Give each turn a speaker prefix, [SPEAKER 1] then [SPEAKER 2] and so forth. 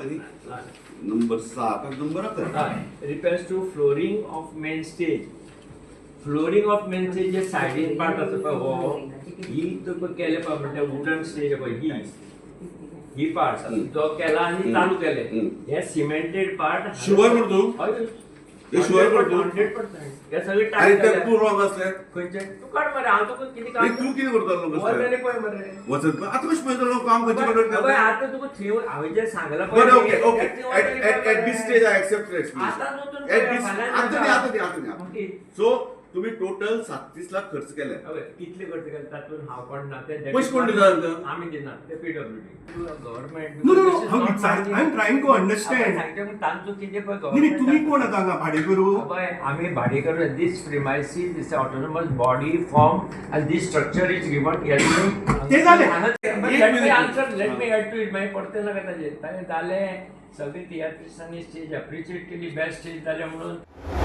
[SPEAKER 1] आनी नंबर 7 आनी नंबर 11.
[SPEAKER 2] हय, repairs to flooring of main stage. Flooring of main stage जे सायडीन पार्ट आसा पळय, हो ही तुका केले पळय, म्हणटा वुडन स्टेज पळय, ही ही पार्ट जो केला आनी चालू केले, हे सिमेंटेड पार्ट.
[SPEAKER 1] शुअर म्हणतो तूं?
[SPEAKER 2] हय.
[SPEAKER 1] हे sure म्हणतो?
[SPEAKER 2] 100%. हे सगळे
[SPEAKER 1] आनी ते
[SPEAKER 2] टायप.
[SPEAKER 1] तूं रॉंग आसले.
[SPEAKER 2] खंयचे तूं काड मरे, हांव तुका कितें
[SPEAKER 1] आनी
[SPEAKER 2] काम
[SPEAKER 1] तूं कितें करतालो?
[SPEAKER 2] वच आनी पळय मरे.
[SPEAKER 1] वचत आतां कशें पळयतलो काम खंयचे
[SPEAKER 2] अबे,
[SPEAKER 1] कडेन?
[SPEAKER 2] आतां तुका थंय हांवें जें सांगलां
[SPEAKER 1] बरें, ओके
[SPEAKER 2] तें
[SPEAKER 1] ओके
[SPEAKER 2] थंय वच आनी
[SPEAKER 1] एट
[SPEAKER 2] पळय
[SPEAKER 1] एट दीस
[SPEAKER 2] मरे.
[SPEAKER 1] Stage I accept explanation.
[SPEAKER 2] आतां वचून
[SPEAKER 1] एट
[SPEAKER 2] पळय,
[SPEAKER 1] दीस
[SPEAKER 2] फाल्यां
[SPEAKER 1] आतां न्ही, आतां न्ही, आतां न्ही.
[SPEAKER 2] ओके.
[SPEAKER 1] सो तुम्ही टोटल 37 लाख खर्च केले.
[SPEAKER 2] हय, कितले खर्च केले तातूंत हांव कोण ना ते.
[SPEAKER 1] पयशे कोण दिता आमकां?
[SPEAKER 2] आमी दिनात ते, PWD government.
[SPEAKER 3] No, I am trying to understand.
[SPEAKER 2] सांगचे तांचो कितें पळय.
[SPEAKER 3] नाही नाही, तुम्ही कोण आता हांगा भाडेकरू?
[SPEAKER 2] हय, आमी भाडेकरू. This premises is autonomous body form and this structure is given.
[SPEAKER 3] ते जालें.
[SPEAKER 1] एक minute.
[SPEAKER 2] Answer, let me add to it. मागीर परतें नाका ताजेर. ताणें जालें, सगळे तियात्रिस्टांनी स्टेज एप्रिशिएट केली, बेस्ट स्टेज जालें म्हणून.